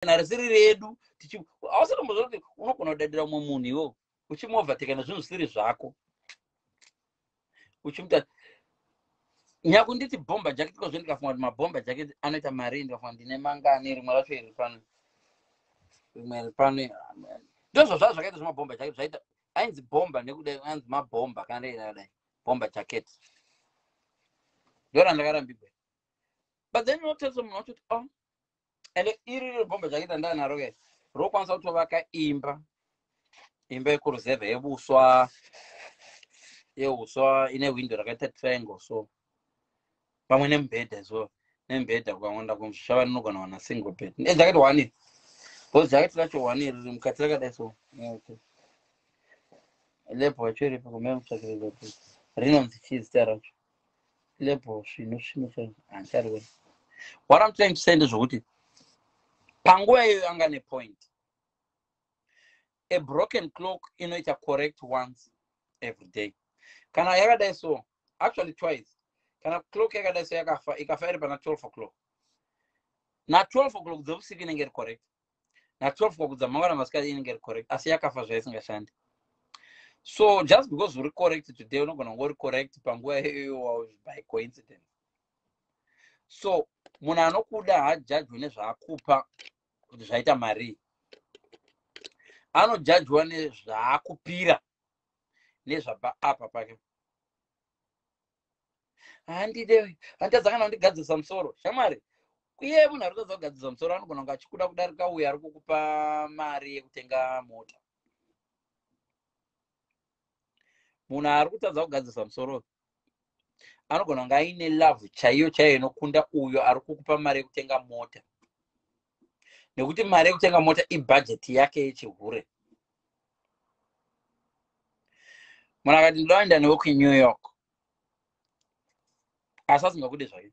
Kana risiri redu, hausatombozva kuti unogona kudadira mumwe munhu iwewo uchimuovertake nezvinhu zvisiri zvako, uchimuta nyakunditi bomber jacket kozve. Ndikafunga kuti mabomber jacket anoita mari, ndikafunga ndine mangani, rimwe racho iri pano, rimwe ri pano. Ndozvo zvaa zvakaita zvemabomber jacket, zvaita ainzi bomber nekuda ainzi mabhomba kana ndakadai bomber jacket ndorandakarambigwa. But then unotarisa munhu wacho kuti, oh, ende iri riri bomber jacket randanaro ke rokwanisa kutovaka imba, imba yekuruzevha yebuswa, yeuswa ine window rakaita triangle, so pamwe nemubhedha, so nemubhedha ukawanda kuzvishava rinogona wana single bed nejacket one iri, because jacket racho one iri riri mukati rakadai. So okay, label yacho iripo, kumene kutsvakira label rinonzi chii zita racho, label svino svino chaizvo handicharioni. What I'm trying to say ndezvokuti panguva iyoyo anga nepoint. A broken clock inoita correct once every day kana yakadai, so actually twice. Kana clock yakadai so yakafa, ikafa iri pana 12 o'clock, na12 o'clock dzevusiku inenge iri correct, na12 o'clock dzamangwana masikati inenge iri correct, asi yakafa zvaisingashandi. So just because uri correct today, unogona kunge uri correct panguva iyoyo by coincidence. So munhu anokuda haajajwe nezvaakupa kuti zvaita marii, anojajwa nezvaakupira nezvabva apa pake. Handide, handitadza kana kundigadzirisa musoro, shamwari. Iye munhu ari kutadza kugadzirisa musoro anogona kunge achikuda kudarika uyo ari kukupa mari yekutenga mota. Munhu ari kutadza kugadzirisa musoro anogona kunge aine love chaiyo chaiyo inokunda uyo ari kukupa mari yekutenga mota, nekuti mari yekutenga mota ibhajeti yake yechihure. Munhu akati, "Ndoenda newe kuNew York," asi asingakude zvake,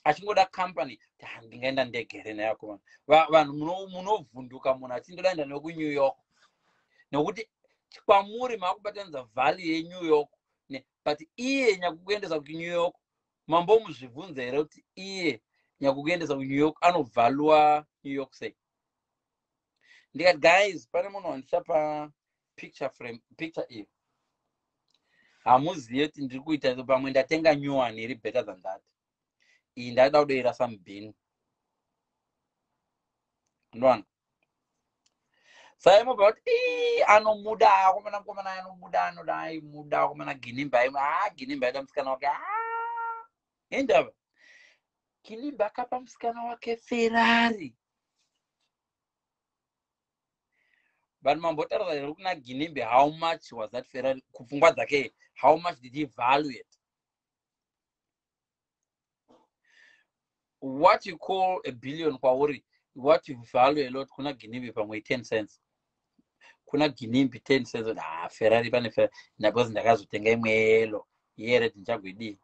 achingoda company. Ndingaenda ndegere neyako? Vanhu munovhunduka munhu ati, "Ndodaenda newe kuNew York," nekuti kwamuri maakubatanidza value yeNew York. But iye nyakukuendesa kuNew York, mambomuzvibvunza here kuti iye nyakukuendesa kuNew York anovalua New York sei? Ndikati, guys, pane munhu wandichapa picture frame, picture iyi hamuzive kuti ndiri kuita pamwe ndatenga new one iri better than that. Iyi ndada kudoirasa mubhini. Ndowana saimobva kuti ii anomuda akomana, mukomana anomuda, anoda, aimuda akomana Ginimba. A, Ginimba aida musikana wake. Indava Ginimba akapa musikana wake Ferrari? Vanhu mambotaura here kuna Ginimbi, how much was that Ferrari kupfungwa dzake? How much did he value it? What you call a billion kwauri, what you value a lot, kuna Ginimbi pamwe 10 cents. Kuna Ginimbi 10 cents. Ah, Ferrari, pane Ferrari, because ndakazotenga imwe yellow yered, ndichagoidii?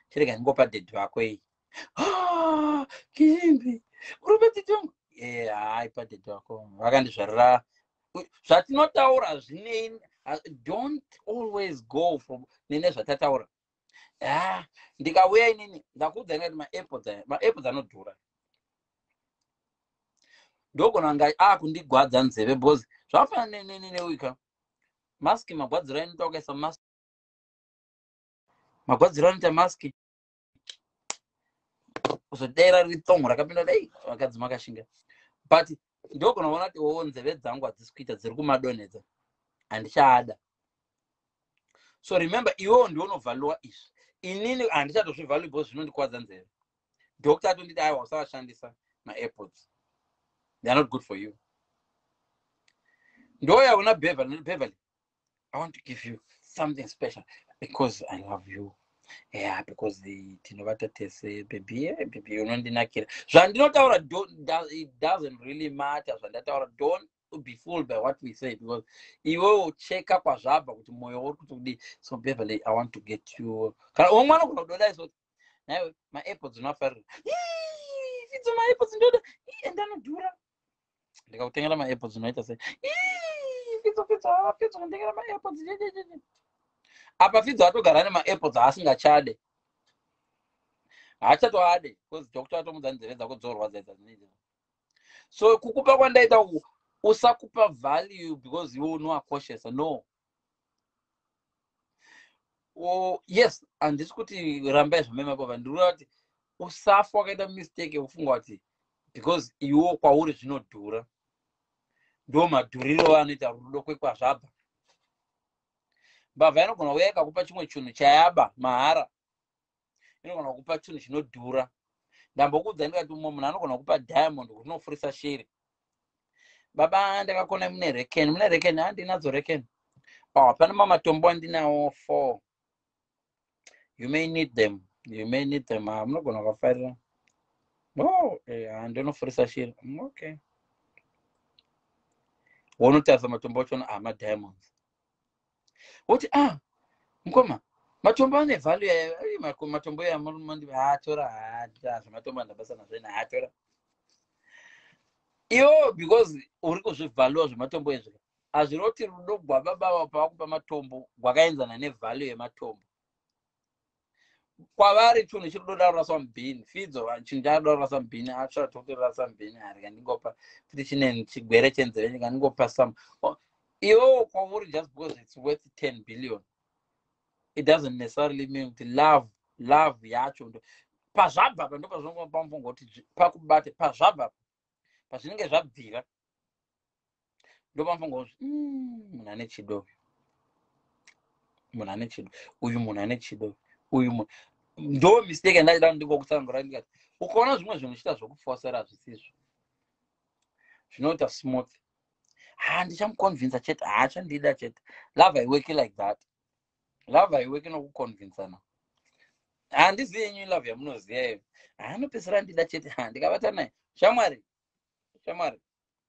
Chirega ndingopa daddy vako iyi. Ah, Ginimbi, uri padaddy vangu? Hai, padaddy vako vakandizvarira. Zvatinotaura zvinei? Don't always go from nene zvatataura. Ah, ndikauya inini ndakuudza ndikati maairpods aya, maairpods anodhura, ndogona kunge akundigwadza nzeve, because zvakafanana newika maski, magwadziro ainoita ukaisa mask, magwadziro anoita maski kuzodera riri thongo rakapinda. Dai vakadzi makashinga, but ndogona kuona kuti oo nzeve dzangu hadzisi kuita, dziri kumadonhedza, handichaada. So remember, iwewo ndiwe unovalua izvi. Inini handichatozvivalue because zvinondikwadza nzeve. Doctor atonditi, "Aiwa, usavashandisa maairpods, they are not good for you." Ndoya una Beverly. "Beverly, I want to give you something special because I love you." Yeah, because tinovata tese, baby. Yeah, baby, unondinakira. Zvandinotaura, it doesn't really matter zvandataura. Don't be fooled by what we say, because iwewo cheka kwazvabva kuti mwoyo uri kuti kudii. "So Beverly, I want to get you," kana umwe mwana ugona kudodai, so naiwe maairpods unoafarira? "Fidzo, maairpods ndoda ende anodhura. Ndikakutengera maairpods unoita sei?" "Fidzo, Fidzo, Fidzo, kundengera maairpods." Apa Fidzo atogara nemaairpods aasingachade, haachatoade because doctor atomudza nzeve dzako dzorwadza idza dzinoita. So kukupa kwandaita uku, usakupa value because iwe unoakoshesa. No. Oh, yes, handisi kuti rambai zvamai mababa. Ndiri kureva kuti usafa wakaita mistake yekufunga kuti because iwo kwauri zvinodhura, ndo madhuriro anoita rudo. Kwekwazvabva, mbavha inogona kuuya ikakupa chimwe chinhu chayaba mahara, inogona kukupa chinhu chinodhura. Ndambokuudza ndikati umwe munhu anogona kupa diamond kuti unofurisa shiri. Baba, ndakakona mune reken, mune reken. Handinadzo reken. Oh, pane mamatombo andinawo four. You may need them, you may need them. Ah, munogona kukafarira. Oh, handinofurisa shiri. Okay, wonotarisa matombo achona, ah, madiamonds. Woti, "Ah, mukoma, matombo ane value." Matombo hatora zvematombo, andabasa nazvo ine hatora iwo, because uri kuzvivhalua zvematombo izvi. Hazviroti rudo gwababa pavakupa matombo gwakaenzana nevalue yematombo kwavari. Chinhu chiri kudoda kuraswa mubhini, fidzo. Chinhu chakuda kuraswa mubhini, atsva tokutorasa mubhini. Hari kandingopa futi, chine chigwere chenzeve, ndingangopa some. Iwewo kwauri, just because it's worth 10 billion, it doesn't necessarily mean kuti love yacho. Pazvabva pa, ndopazvinopamfunga kuti pakubate pazvabva, pazvinenge zvabvira, ndopamufunga kuti munhu ane chido, munhu ane chido uyu, munhu ane chido uyu. Munhu ndo mistake yandachida ndingokutsanangura. Ndikati ukaona zvimwe zvinhu uchiita zvokufosera, zvisizvo, zvinoita smooth. Ha, ndichamuconvinsa chete, haachandida chete. Love haiworki like that. Love haiworki nokuconvinsana. Handizivi yenyu love yamunoziva iyo. Haanopedzisira ndida chete. Ha, ndikavata naye. Shamwari, shamwari,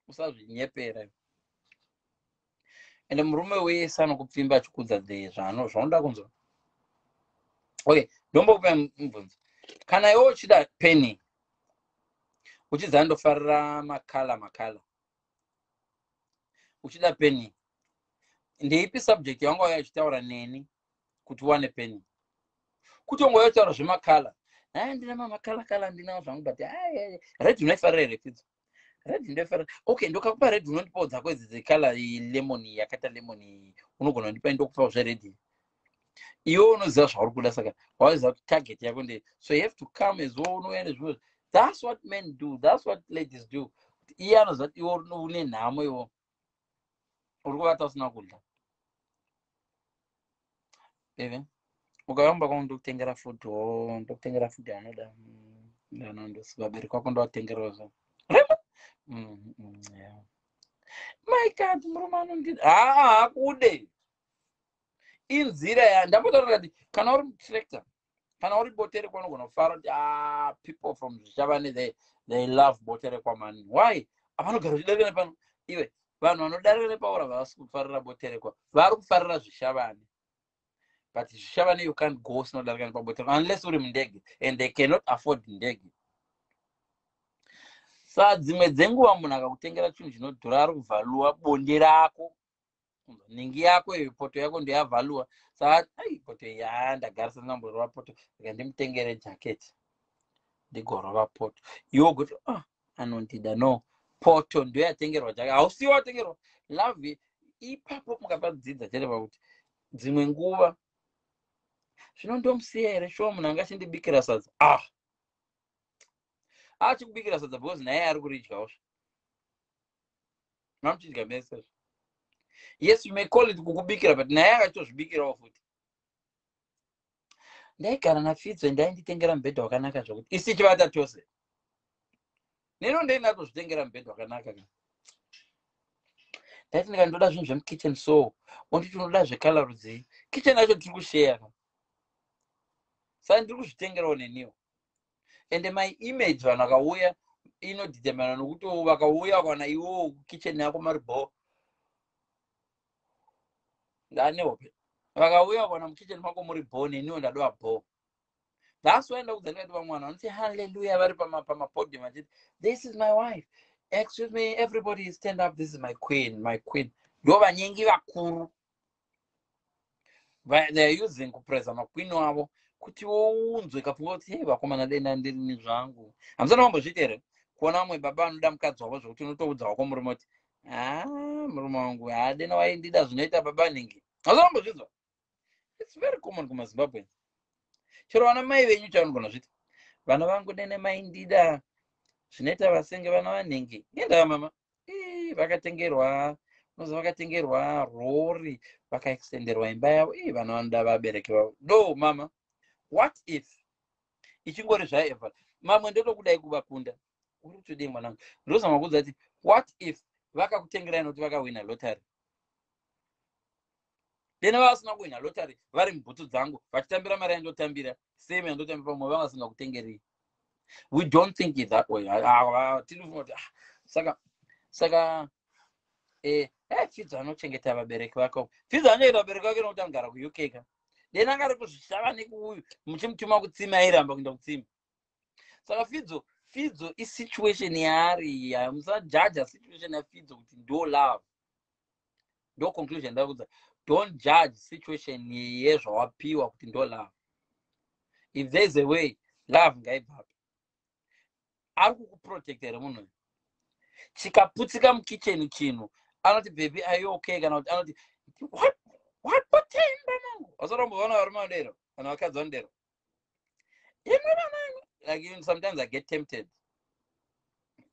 usazvinyepera. Ende murume wese anokupfimba achikudza the zvaunoda kunzwa. Okay, ndombokupa mubvunzo. Kana iwe uchida peni, uchiziva ndofarira macolour, macolour, uchida peni, ndeipi subject yawanga uya uchitaura neni kuti uwane peni? Kuti wanga uchitaura zvemacolour? Hai, ndina mamacolour colour, ndinawo zvangu, but red unoifarira here, Fidzo? Red ndoifarira. Okay, ndokakupa red, unondipawo dzako idzi dzecolour lemon, yakaita lemon. Unogona kundipa, ndokupawo zvered. Iwe unoziva zvauri kuda, saka waiziva kuti target yako ndei, so you have to come as well. Unouya nezvimwe. That's what men do, that's what ladies do. Iye anoziva kuti iwe une nhamo, iwo uri kuvata usina kudya. Bebe, ukayomba kwangu, ndokutengera food. O, ndokutengera food yaunoda. Vabereki vako ndovatengerawo zvo. Yeah. My God, murume anondida. Haa, hakude. Inzira ya ndambotaura kati kana uri mutractor, kana uri Boterekwa, unogona kufara kuti, ah, people from Zvishavane, they love Boterekwa man. Why? Avanogara uchidarika nepano iwe. Vanhu vanodarika nepaura havasi kufarira Boterekwa, vari kufarira Zvishavane. But Zvishavane, you can't go usina kudarika nepaBoterekwa unless uri mundege, and they cannot afford ndege. Saa dzimwe dzenguva munhu akakutengera chinhu chinodhura, ari kuvhaluwa bonde rako, ningi yako iyo, poto yako ndoyavhaluwa. Saka ai, poto iyi, haa, ndagarisa ndinamborova poto, rega ndimutengere jaketi ndigorova poto. Iwe ugoti, "Ah, anondida." No, poto ndoyatengerwa jaketi, hausiwo watengerwa love. Ipapo mukapadzidza chete pakuti dzimwe nguva zvino ndomusiya here? Shuwa, munhu anga achindibikira sadza. Ah, achikubikira sadza because naye ari kuridyawo, mamuchidya mese. Yes, you may call it kukubikira, but naye akachitozvibikirawo futi. Ndaigara naFidzo, ndainditengera mubhedha wakanaka zvokuti isi chivata tose. Neno ndeinatozvitengera mubhedha wakanaka. Ka ndaiti ndikandoda zvinhu zvemukitchen, so onditi, "Unoda zvecolour rudzii?" Kitchen yacho tiri kusheya ka, saka ndiri kuzvitengerawo neniwo. Ende my image, vanhu vakauya, inodetermina nokuti vakauya kana iwowo kitchen yako mari bo ndane hope. Vakauya vakaona mukitchen mako muri bo, neniwo ndadova bo. That's why ndakudza ndikati vamwe vanhu vanoti halleluya vari pamapodium vachiti, "This is my wife. Excuse me, everybody stand up. This is my queen, my queen." Ndo vanyengi vakuru. They are using kupresa maqueen wavo kuti wounzwe kapfungwa kuti, "Hei, vakomana, denda ndirini zvangu." Hamusana vambozviita here? Kuona vamwe baba vanoda mukadzi wavo zvokuti unotoudza wako murume kuti, "Ha, murume wangu, hadena waindida zvinoita baba nhingi." Hazvambozvinzwa. It's very common kumaZimbabweans. Chero vana mai venyu chavanogona zviti, "Vana vangu, dene maindida zvinoita vasenge vana vanhingi." Indava mama vakatengerwa, unoziva, vakatengerwa rori, vakaextenderwa imba yavo. Ii, vana vanoda vabereki vavo. No mama, what if ichingori zvaeva mamwe ndotokudai kuvakunda? Uri kutodii, mwanangu? Ndozama kuudza kuti what if vakakutengerai nokuti vakawina lottery? Dena vasina kuwina lottery, vari mubhutsu dzangu vachitambira mari yandotambira, same yandotambira, pamwe vanga vasingakutengerei. We don't think it that way. Tinofunga kuti, ah, saka Fidzo anochengeta vabereki vako. Fidzo anochengeta vabereki vake nokuti anogara kuUK ka. Dena anga ari kuzvishava nekuuyu, muchimutuma kutsime, airamba kuenda kutsime. Saka Fidzo isituation yaari. Musajaja situation yaFidzo kuti ndo love. Ndo conclusion ndakudza: don't judge situation yezvawapiwa kuti ndo love. If there is a way, love ngaibvapi. Ari kukuprotecta here munhu uyu? Chikaputsika mukicheni chinhu, anoti, "Baby, are you okay?" Kana kuti anoti, "What wapotemba mangu?" Wasaromboona varume vanodero kana vakadzi vanodero? Imwe vanani, like, even sometimes I get tempted.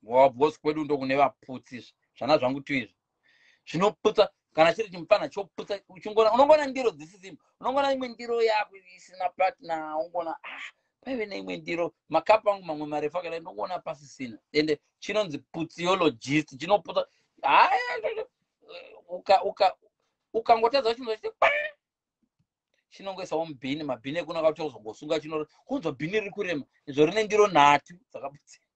Wabhosi kwedu ndokune vaputsi. Zvana zvangu tu izvi zvinoputsa. Kana chiri chimufana choputsa, uchingona unongona ndiro dzisisimo, unongona imwe ndiro yako isina partner, ungona, ah, paive neimwe ndiro, makapu angu mamwe marefu akadai, ndongoona pasisina. Ende chinonzi putsiologist chinoputsa. Haya, ukangotadza chinhu chiti chinongoisawo mubhini, mabhini ekuno akatozongosunga, chino kunzwa bhini riri kurema, izvo rine ndiro nhatu dzakaputsika.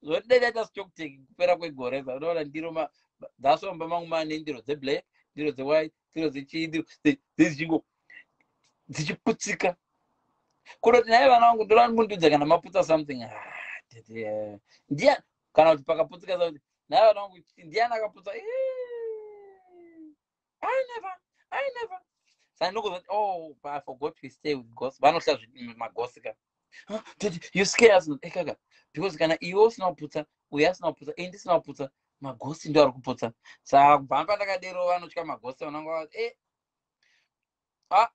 Zvodai daita stock take kupera kwegore, unoona ndiro dzasomba mangu maane ndiro dzeblack, ndiro dzewhite, ndiro dzechii, ndiro dzichingo dzichiputsika. Kunoti nai vana vangu, ndoda mundudza kana maputsa something. Ah, ndiani? Kana kuti pakaputsika something, nai vana vangu, ndiani akaputsa? I never, I never. Saka ndokuzoti, "Oh, but I forgot we stay with ghosts." Vanohla maghosts ka. "You scare us." Ekaka, because kana iwe usina kuputsa, uyo asina kuputsa, ini ndisina kuputsa, maghosts ndo ari kuputsa. Saka kubva pandakadero vanotya maghosts. Vananga, "Ah,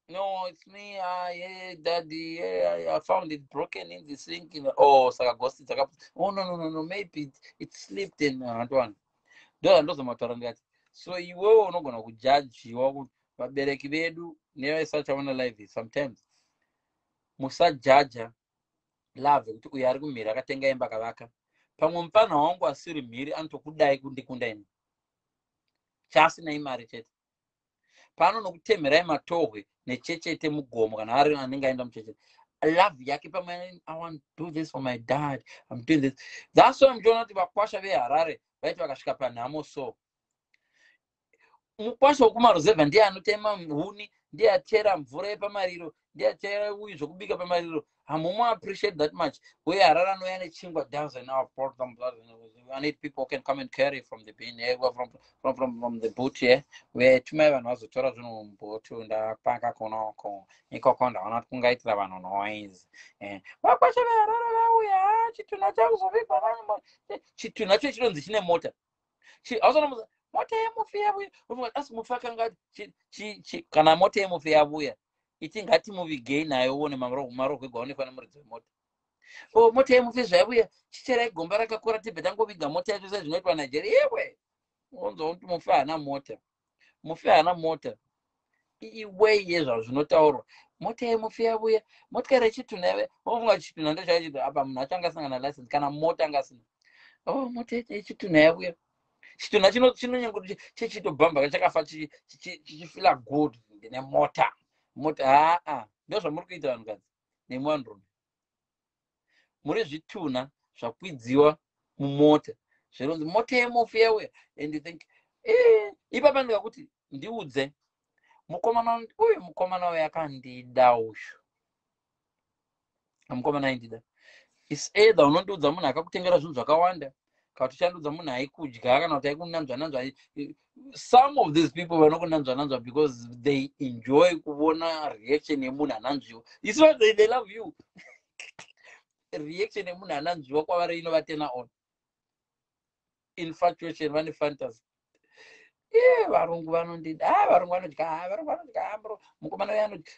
no, it's me. Ah, yeah, daddy, yeah, I found it broken in the sink." Oh, saka ghost dzakaputsa. "Oh, no, no, no, no, maybe it slipped in." Handwana ndo zvandozomataura. Ndikati, so iwewo unogona kujajiwa kuti vabereki vedu nevasachaona live, sometimes musajaja love kuti uyo ari kumhiri akatenga imba, akavaka. Pamwe mufana wangu asiri mhiri anotokudai kundikunda ini, chaasina imari chete. Pano nokutemherai matohwe nechechete mugomo, kana ari anenge aenda muchechete, love yake pamwe, "I want to do this for my dad, I'm doing this." That's why muchiona kuti vakwasha veHarare vaiti vakasvika panhamo, so mukwasha wekumaruzevha ndiye anotema huni, ndiye achera mvura yepamariro, ndiye achera uyu zvokubika pamariro. Hamumu appreciate that much. Uye Harare anouya nechingwa dozen. "Now brought them. I need people who can come and carry from the bin, yeah, from the boot, yeah. Tumai vanhu vazotora zvinhu muboot. Ndapaka kunoko ikoko, ndaona kuti kungaitira vanhu noise." Vakwasha veHarare vauya, chitunha chakuzovigwa. Chitunha cho chinonzi chine mota. Hausanomudza mota yemufi yavuya. Asi mufi akanga, kana mota yemufi yavuya, iti ngatimuvigei nayo, uone marohwegwa aonekwa nemuridzi wemota. O, mota yemufi zvayavuya, chicherai gomba rakakura, tibve tangoviga mota yacho sezvinoitwa Nigeria. Iwe unzwa kuti mufi haana mota, mufi haana mota. Iwei yezvazvo zvinotaurwa, mota yemufi yavuya, motikari yechitunha yave. Ofunga chitunha ndo chaichito apa, munhu acho angasangana license kana mota angasina. Oh, mota yechitunha yavuya. Chitunha chinonyange chechitobhamba chakafa chichifila good, "Ndine mota, mota." Haa, ndo zvamuri kuita vanhukadzi nemi vanhurume. Muri zvitunha zvakwidziwa mumota, zvinonzi mota yemufi yauya. And you think, ipapa ndikakuti ndiudze mukomana uyu, mukomana uyu akandida, uyu mukomana aindida, is either unondiudza munhu akakutengera zvinhu zvakawanda, kana kuti uchandiudza munhu aikudya, kana kuti aikunanzva nanzva. Some of these people vanokunanzva nanzva because they enjoy kuona reaction yemunhu ananzviwa. It's not they love you. Reaction yemunhu ananzviwa kwavari inovatena on infatuation, vane fantasy. Iye varungu vanondida. A, varungu vanodya. A, varungu vanodya. A, mukomana uyo anodya.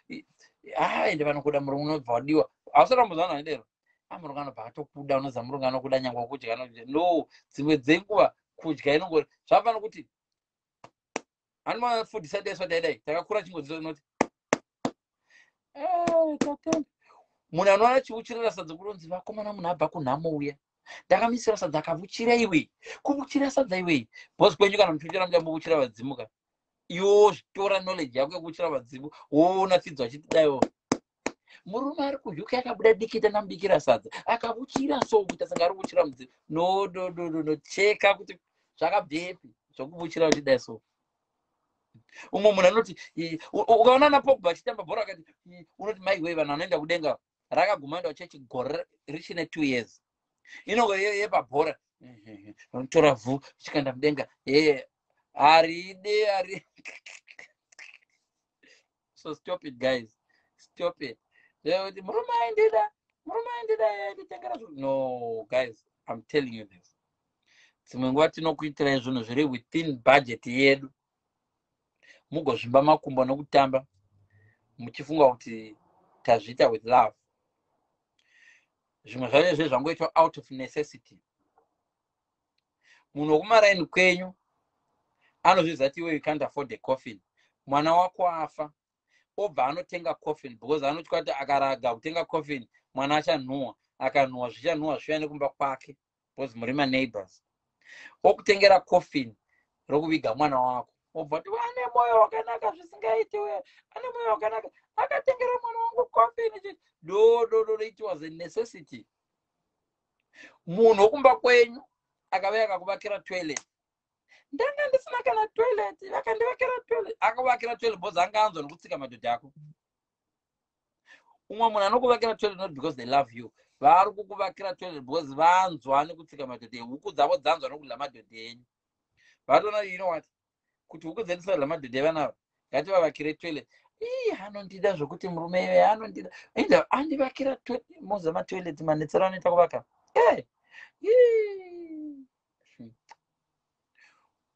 A, ende vanokuda. Murungu unobva wadiwa, hausati wambozana nedero. A, murungu anobva atokuda. Unoziva murungu anokuda nyangwe kudya anodya. No, dzimwe dzenguva kudya inongori zvafana kuti hanima food isati daidai takakura chingodzidzo inoti, "Eh, tatenda." Munhu anoona chiuchirira sadza kunonzi vakomana, munhu abva kunhamo uya, ndakamisira sadza akavuchira. Iwe kuvuchira sadza iwe, bhosi kwenyu kana muchiuchira muchambovuchira vadzimu ka. Iwo zvitora knowledge yako yekuuchira vadzimu, woona tsidzo achiti daiwo murume ari kuUK akabuda dikita, ndamubikira sadza akavuchira, so kuita sanga ari kuvuchira mudzimu. No, no, no, no, no, cheka kuti zvakabvepi zvokuvuchira uchidai. So umwe munhu anoti ukaona naPogba achitamba bhora akati, unoti maiwei, vanhu vanoenda kudenga. Rakaguma enda kuchechi gore richine 2 years, inongo yepabhora, vanotora vhu chikaenda mudenga. Ye haride hari. So stop it, guys, stop it. Kuti murume aindida, murume aindida, ainditengera. No, guys, I'm telling you this, dzimwe nguva tinokuitirai zvinhu zviri within budget yedu, mugozvimba makumbo nokutamba muchifunga kuti tazviita with love. Zvimwe zvacho zve zvangoitwa out of necessity. Munhu wekumaraini kwenyu anozviziva kuti iwe you can't afford a coffin. Mwana wako afa, obva anotenga coffin because anotya kuti akaraga kutenga coffin mwana achanhuhwa, akanhuhwa zvichanhuhwa zviya nekumba kwake because muri maneighbors. Okutengera coffin rokuviga mwana wako, obva kuti ane mwoyo wakanaka zvisingaiti, uya ane mwoyo wakanaka, akatengera mwana wangu coffin. No, no, no, it was a necessity. Munhu wokumba kwenyu akauya akakuvakira toilet, ndanga ndisina kana toilet, vakandivakira toilet. Akavakira toilet because anga anzwa nekutsika madhodha ako. Umwe munhu anokuvakira toilet not because they love you, vari kukuvakira toilet because vanzwa nekutsika madhodha, huku dzavo dzanzwa nokudya madhodha enyu. Vatoona, you know what, kuti huku dzedu dzisadya madhodha evanava, ngativavakire toilet. Ii, anondida zvokuti murume iye anondida, enda andivakira. Moza matoilet manetsero anoita kuvaka. E,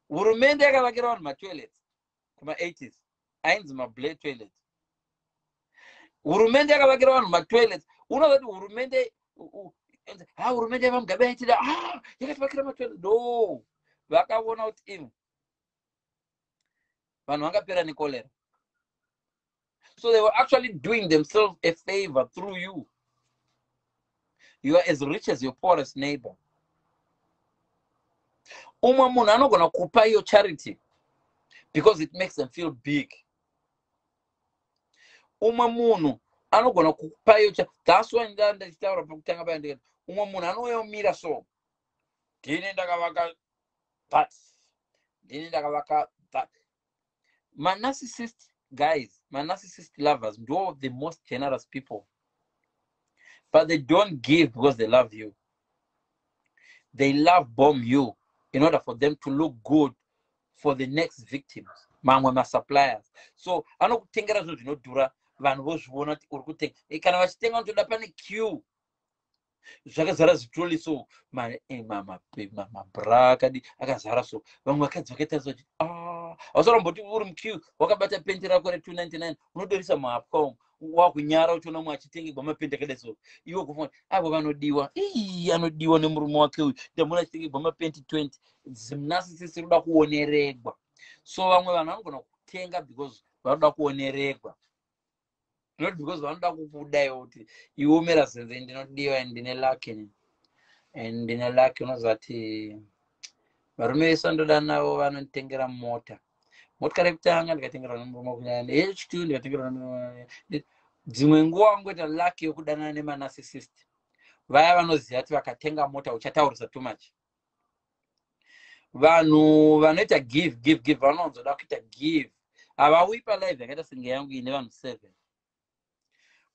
hurumende yakavakira vanhu matoilets kuma-80s, ainzi maBlair toilet. Hurumende yakavakira vanhu matoilets. Unoza kuti hurumende, ha, hurumende yavaMugabe yaitida, ah, yakativakira matoilet. No, vakaona kuti imwe vanhu vangapera necholera, so they were actually doing themselves a favor through you. You are as rich as your poorest neighbor. Umwe munhu anogona kupa iyo charity because it makes them feel big. Umwe munhu anogona kukupa iyo. That's why ndichitaura pakutanga paya ndikati umwe munhu anouya umira, so ndini ndakavaka that, ndini ndakavaka that. Manarcissist guys, manarcissist lovers ndo the most generous people, but they don't give because they love you. They love bomb you in order for them to look good for the next victims, mamwe masuppliers. So anokutengera zvinhu zvinodhura, vanhu vozviona kuti uri kutenga. Kana vachitenga unotoda pane queue, zvakazara zvitroli, so mabra akadi akazara, so vamwe vakadzi vakaita so, ah, hausaramboti uri muqueue wakabata penti rako re299, unodorisa muhapwa umu, wakunyara uchiona mumwe achitengegwa mapendi akadai. So iwe kufunga avo vanodiwa, ii, anodiwa nemurume wake uyu, ndamuona achitengegwa mapenti 20. Zimunasisisi ruda kuoneregwa. So vamwe vanhu vanogona kutenga because vanoda kuoneregwa, not because vanoda kukuda iwe, kuti iwe umera zenze, ndinodiwa, ndine luck and ndine luck. Unoziva kuti varume vese vandoda navo vanonditengera mota. Motikari yekutanga ndikatengerwa nemurume wekunyanya, yechitwo ndikatengerwa. Dzimwe nguva wangoita luck yekudanana nemanarcissist vaya vanoziva kuti vakatenga mota uchataurisa too much. Vanhu vanoita give, give, give, vanowanzoda kuita give, havauyi palive yakaita senge yangu ine vanhu seven.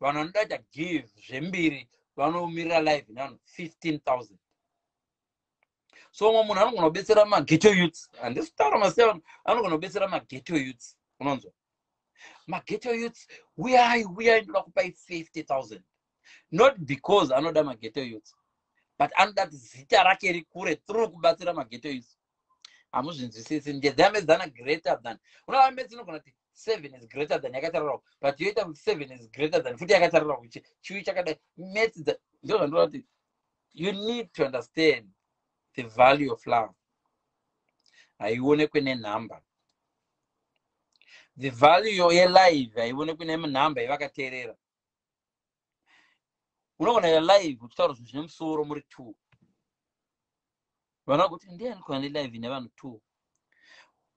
Vanhu vanoda kuita give zvembiri vanomirira live nevanhu 15,000. So umwe munhu anogona kubetsera maghetto youths, handisi kutaura mazita, anogona kubetsera maghetto youths. Unonzwa maghetto youths, uyai, uyai, ndoda kupai 50,000. Not because anoda maghetto youths, but anoda kuti zita rake rikure through kubatsira maghetto youths. Hamuzvinzwisisi. Ndedzamedzana greater than unoona maths inogona kuti seven is greater than yakatarirawo, but yoita kuti seven is greater than futi yakatarirawo. Chiwi chakadai, maths ndo zvandinoda kuti you need to understand the value of love. Haionekwe nenhamba. The value yelive haionekwi nenhamba yevakateerera. Unogona ita live uchitaura zvinhu zvine musoro muri two, vanhu vakuti, "Ndiani kuva nelive nevanhu two?"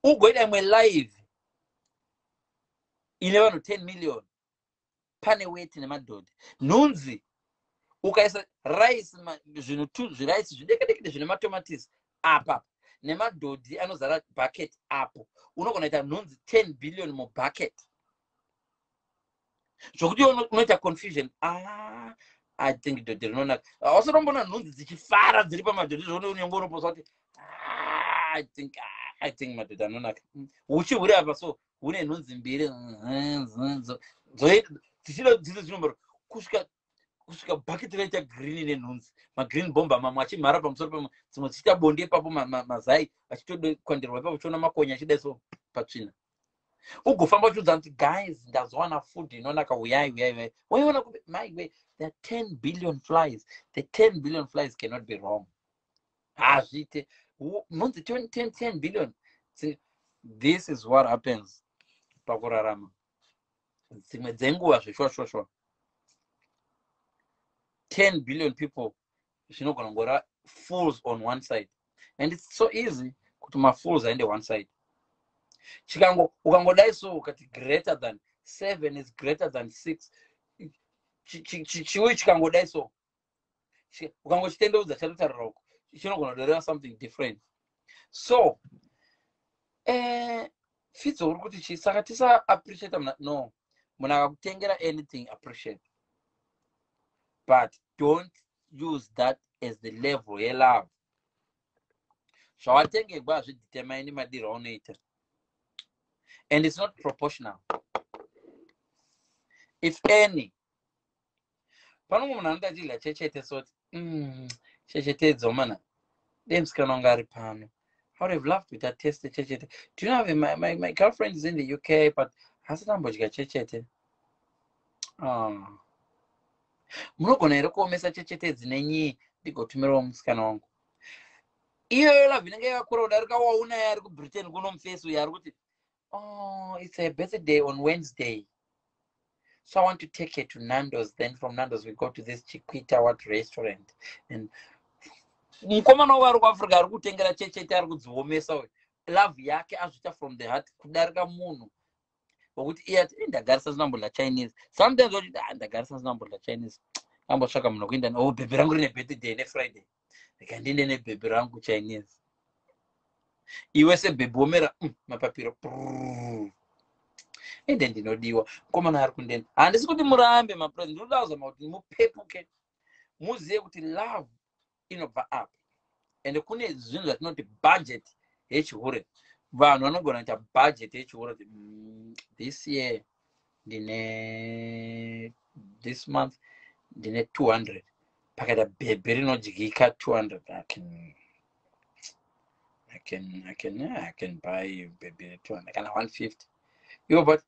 Ugoita imwe live ine vanhu 10 million, pane weti nemadhodhi, nhunzi. Ukaisa rice, zvinhu tu zvirice zvidekedekede zvine matomatisi apa nemadhodhi anozara bucket apo, unogona kuita nhunzi 10 billion mubucket, zvokuti unoita confusion. Ah, I think dhodhi rinonaka. Ausatombona nhunzi dzichifara dziri pamadhodhi, zvokuti unenge unoposa kuti, "Ah, I think madhodhi anonaka." Uchi huri apa so hune nhunzi mbiri dzichida dzise dzinombora kusvika bhaketi raita green nenhunzi, magreen bomber, mamwe achimhara pamusoro pamwe, dzimwe dzichiita bonde ipapo, mazai achitokwandirwa ipapo, uchiona makonya achidai so patsvina. Ugofamba uchiudza kuti, "Guys, ndazowana food inonaka, uyai, uyai, uyai." Waiona kupi? My way, there are 10 billion flies. The 10 billion flies cannot be wrong. Hazviite nhunzi 10 10 10 billion. This is what happens pakurarama. Dzimwe dzenguva, zveshuwa shuwa shuwa, 10 billion people zvinogona kungora fools on one side, and it's so easy kuti mafools aende one side. Chikango ukangodai so, ukati greater than, seven is greater than six, chiwi chikangodai so, ukangochitendeudza chatotarira uko, chinogona kutoreva something different. So Fidzo, uri kuti chii? Saka tisaappreciate muna? No, munhu akakutengera anything, appreciate, but don't use that as the level yelove. Zvawatengegwa hazvidetermine madiro aunoita, and it's not proportional. If any, panomwe munhu anoda achidya chechete soti, chechetedzo mana dei musikana wanga ari pano, I would have loved kuti ateste chechete. Do you know, my girlfriend is in the UK, but hasati ambodya chechete. Ah. Munogona here kuomesa chechete dzine nyii, ndigotumirawo musikana wangu?" Iyoyo love inenge yakakura kudarika waunaye ari kuBritain kuno. Mufesi uyo ari kuti, "Oh, it's a birthday on Wednesday, so I want to take her to Nando's, then from Nando's we go to this Chiquita what restaurant." And mukomana wavo ari kuAfrica ari kutengera chechete, ari kudziomesa uyu, love yake azviita from the heart kudarika munhu wekuti iye ati, "Ndagarisa ndinambodya Chinese." Sometimes wachiti, "Ah, ndagarisa ndinambodya Chinese." Ambotsvaka munhu wekuenda, "Oh, bhebhi rangu rine birthday neFriday, rega ndiende nebhebhi rangu Chinese." Iwe sebhebhi womera mapapiro, ende ndinodiwa, mukomana ari kundenda. Handisi kuti murambe mapresident, ndinoda kuzama kuti mupepuke, muzive kuti love inobva up, ende kune zvinhu zvatinoti budget yechihure. Vanhu vanogona kuita budget yechihure kuti, this year ndine, this month ndine 200, pakaita bhebhe rinodyika 200, I can buy baby 200 kana 150." Iwo, but,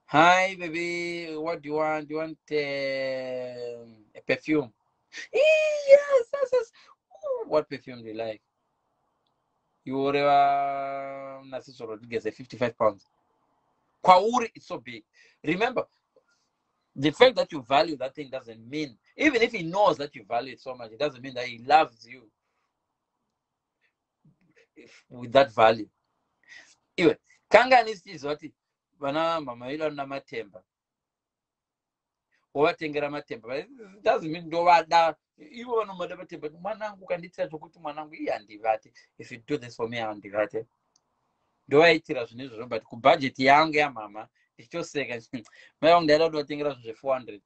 "Hi baby, what do you want? Do you want a perfume?" Yes. "Ooh, what perfume do you like?" Iwo reva Narciso Rodriguez, £55. Kwauri it's so big. Remember, the fact that you value that thing doesn't mean, even if he knows that you value it so much, it doesn't mean that he loves you with that value. Iwe kangani sichiziva kuti vana mama vedu vanoda matemba, wovatengera matemba, doesn't mean ndovada ivo. Vanomada matemba. "Mwanangu, ukandiitira chokuti, mwanangu, iye handivate. If you do this for me, handivate." Ndovaitira zvinhu izvozvo, but kubhajeti yangu yamama ndichitoseka, mai vangu, ndaida kuti vatengera zvinhu zve400.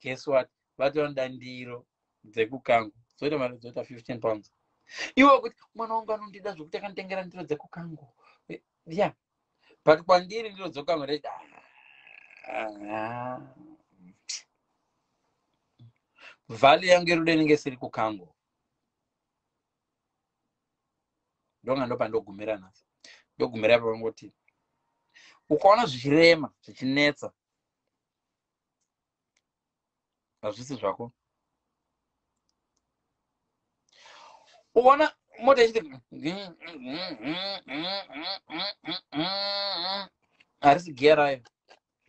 Guess what? Vati vanoda ndiro dzekukangu, dzoita mari, dzoita £15. Iwe kuti, "Mwana wangu anondida zvokuti akanditengera ndiro dzekukangu." Yeah, but kwandiri ndiro dzekukangu ndeti, ah. Value yangu yerudo inenge isiri kukango. Ndonga ndopandogumira nhasi. Ndogumira ipapo ngoti ukaona zvichirema, zvichinetsa, hazvisi zvako. Ukaona mota ichiti harisi giya rayo,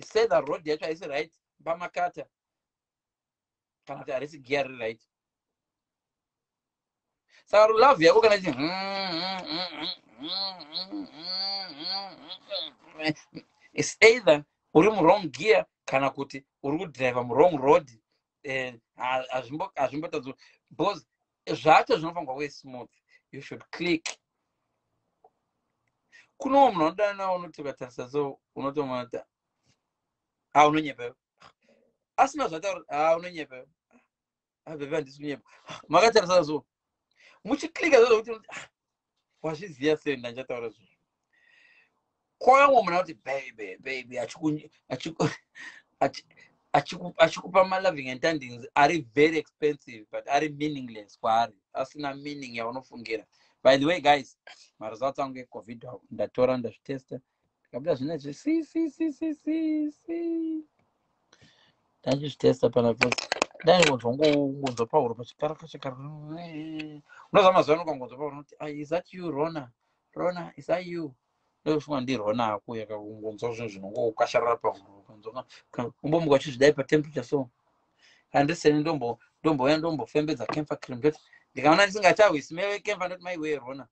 say the road yacho haisi right pamakata, kana kuti harisi giya riri right. Saka love yako kana ichi it's either uri muwrong gear kana kuti uri kudriver muwrong road. Hazvimbotadzi because zvacho zvinofanirwa kuve smooth. You should click. Kunowo munhu anodana nawo unoti ukatarisa so unotomuona kuti ah, unonyepa asina zvataura. Ah, unonyepa. Ah, baby, handisi kunyepa. Makatarisa so muchiklika zvo zvokuti ah, wazviziva sei ndandichataura zvozvo. Kwauya mumwe munhu anoti baby, baby, achikupa maloving and tendings ari very expensive but ari meaningless kwaari, asina meaning yaunofungira. By the way guys, maresults angu eCOVID ndatora, ndazvitesta, ndikabuda zvine c c c c c c. Ndachizvitesta panapa, ndaingonzwa ngonzwa pahuro pachikaraka chikaraka. Unoziva mazuva ano ukangonzwa pahuro unoti, "Ah, is that you, Rona? Rona, is that you?" Ndofunga ndiRona akuuya kakungonzwa zvinhu zvinongokasharara pahuro. Ukanzwa umbomuka uchizvidai patemperature, so handiseni ndombouya ndombofembedza camphor cream. Ndoti ndikaona ndisingachahwisi mewe camphor, ndoti maiwee Rona.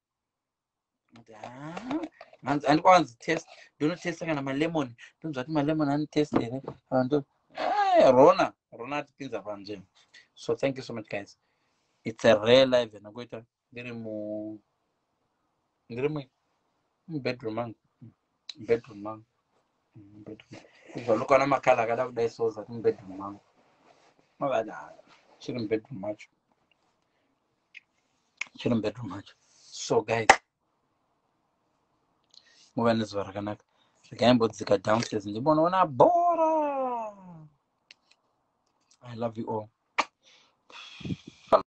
Handikwanzi test, ndonotesta kana malemon, ndonzwa kuti malemon anotest here. Rona, Rona atipinza panzvimbo. So thank you so much guys. It's a rare live yandingoita ndiri mubedroom mangu, mubedroom mangu, mubedroom. Zvalukaona makala akada kudai so zati mubedroom mangu mavada chiri mubedroom macho, chiri mubedroom macho. So guys, muve nezuva rakanaka. Regai mbodzika downstairs ndimbonoona bhora. I love you all.